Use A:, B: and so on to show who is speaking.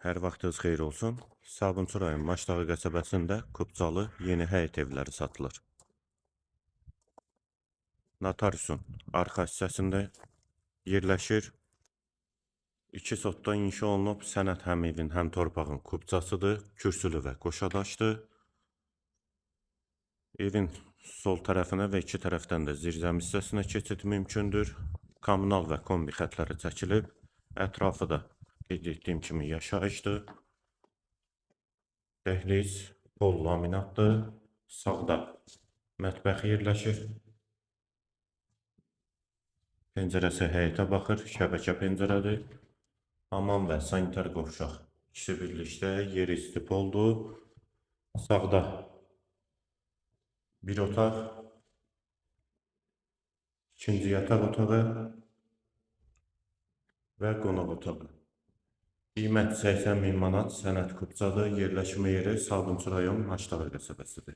A: Hər vaxtınız xeyir olsun. Sabunçu rayon Maçdağı qəsəbəsində Kubcalı yeni həyət evləri satılır. Notariusun arxa hissəsində yerləşir. 2 sotdan inşa olunub. Sənəd həm evin, həm torpağın kubcasıdır. Kürsülü və qoşadaşdır. Evin sol tərəfinə və iki tərəfdən də zirzəmi hissəsinə keçid mümkündür. Kommunal və kombi xətləri çəkilib. Ətrafı da qeyd etdiyim kimi yaşayışdır. Dəhliz pol laminatdır. Sağda mətbəx yerləşir. Pəncərəsi həyətə baxır, şəbəkə pəncərədir. Hamam və sanitar qovşaq ikisi birlikdə, yeri istipoldur. Sağda bir otaq, ikinci yataq otağı və qonaq otağı. Qiymət 80 min manat, sənəd Kubcadır, yerləşmə yeri Sabunçu rayon Naşdağı qəsəbəsidir.